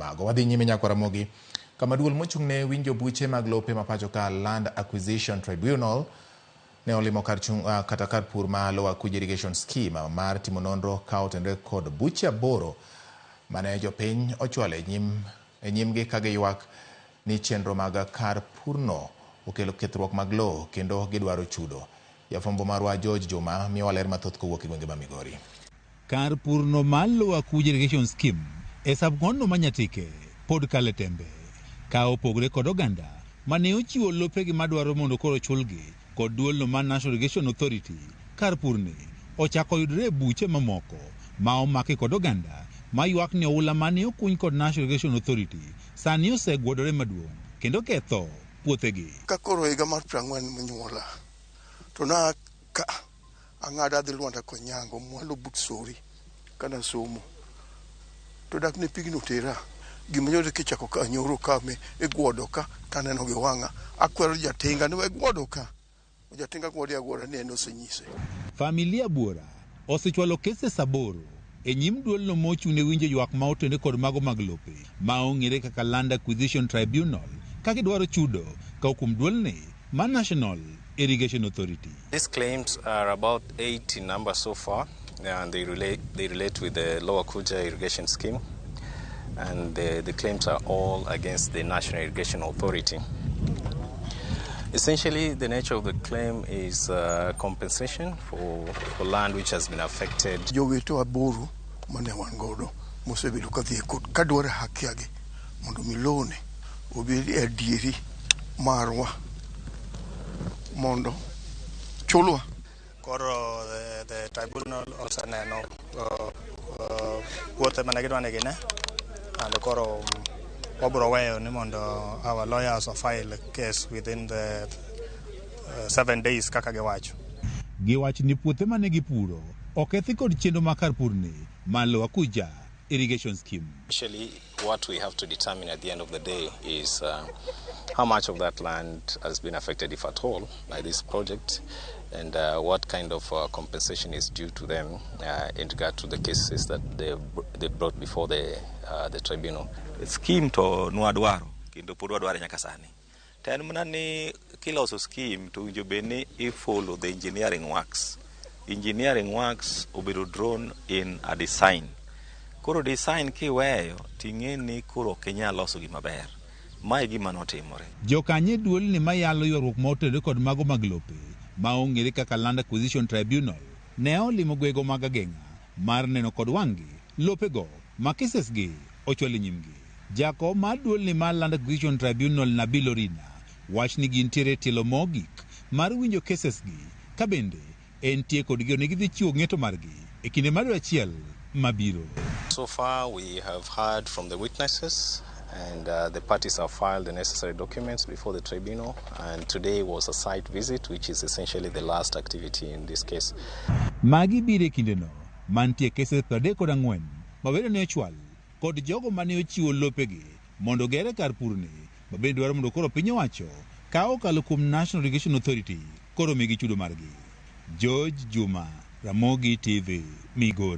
kamago. Wadhi nyime nyakwa Ramogi, kama duol mochung' ne winjo buche mag lope ma pacho ka Land Acquisition Tribunal ne olimo kar chung, kata kar pur ma Lower Kuja Irrigation Scheme mar timo nonro ka otenore kod buche 8 mane jopiny ochwalo e nyimgi ka giywak ni chenro mag kar purno okelo kethruok mag lowo kendo gidwaro chudo. Jafwambo marwa George Juma miyowa ler mathoth kowuok e gwenge ma Migori. Kar purno mar Lower Kuja Irrigation Scheme e subcounty ma Nyatike pod kale tembe ka opogore kod oganda mane ochiwo lopegi madwaro mondo koro chulgi kod duolno mar National Irrigation Authority. Kar purni ochako yudore e buche mamoko ma omaki kod oganda ma ywak ni oula mane okuny kod National Irrigation Authority sani osegwodore maduong' kendo ketho puothegi. Ka koro higa mar 40 monyuola to na ka ang'ado adhi Lwanda Konyango mwalo but Sori kana somo to dak ne pigno tera gima nyoro kichako ka nyoro ka me igwodo ka taneno gi wang'a akwero jatinga ni we gwodo ka jatinga gwode agwoda ni en osenyise. Familia buora osechwalo cases 8 e nyim duolno mochung' ne winjo ywak ma otenore kod mago mag lope ma ong'ere kaka Land Acquisition Tribunal ka gidwaro chudo ka kuom duolni mar National Irrigation Authority. These claims are about 8 in number so far, and they relate with the Lower Kuja Irrigation Scheme, and the claims are all against the National Irrigation Authority. Essentially, the nature of the claim is compensation for land which has been affected. Jowete 8 mane wan godo mosebedo kadhi e court kadwaro haki gi mondo mi lone obed e adieri marwa mondo chulwa. Koro the tribunal oseneno puothe mane gidwa ni gine and koro wabro weyo ni mondo our lawyers file case within the 7 days kaka giwacho. Giwacho ni puothe mane gipuro okethi kod chenro mar kar purni mar Lower Kuja Irrigation Scheme. Actually, what we have to determine at the end of the day is how much of that land has been affected, if at all, by this project, and what kind of compensation is due to them in regard to the cases that they brought before the tribunal. Scheme to nwadwaro kendo pod wadware nyaka sani. To en mana ni kiloso scheme to owinjo bed ni i follow the engineering works. Engineering works obedo drawn in a design. Koro design kiweyo ting'e ni koro ok inyal loso gima ber. Mae gima notimore. Jokanyo e duolni mayalo ywaruok ma otenore kod mago mag lope ma ong'ere kaka Land Acquisition Tribunal ne olimo gwego mag ageng'a mar neno kod wang'gi lopego ma cases gi ochwal e nyimgi. Jakom mar duolni mar Land Acquisition Tribunal, Nabil Orina, wach ni gintiere e tielo mogik mar winjo cases gi ka bende entie kod geno ni gidhi chiwo ng'eto margi e kinde mar dwe achiel mabiro. So far, we have heard from the witnesses, and the parties have filed the necessary documents before the tribunal. And today was a site visit, which is essentially the last activity in this case. Magi biro e kindeno mantie cases 34 ma bende ne ochwal kod jogo mane ochiwo lopegi mondo ogere kar purni ma bende dwaro mondo koro piny owacho ka okalo kuom National Irrigation Authority koro migi chudo margi. George Juma, Ramogi TV, Migori.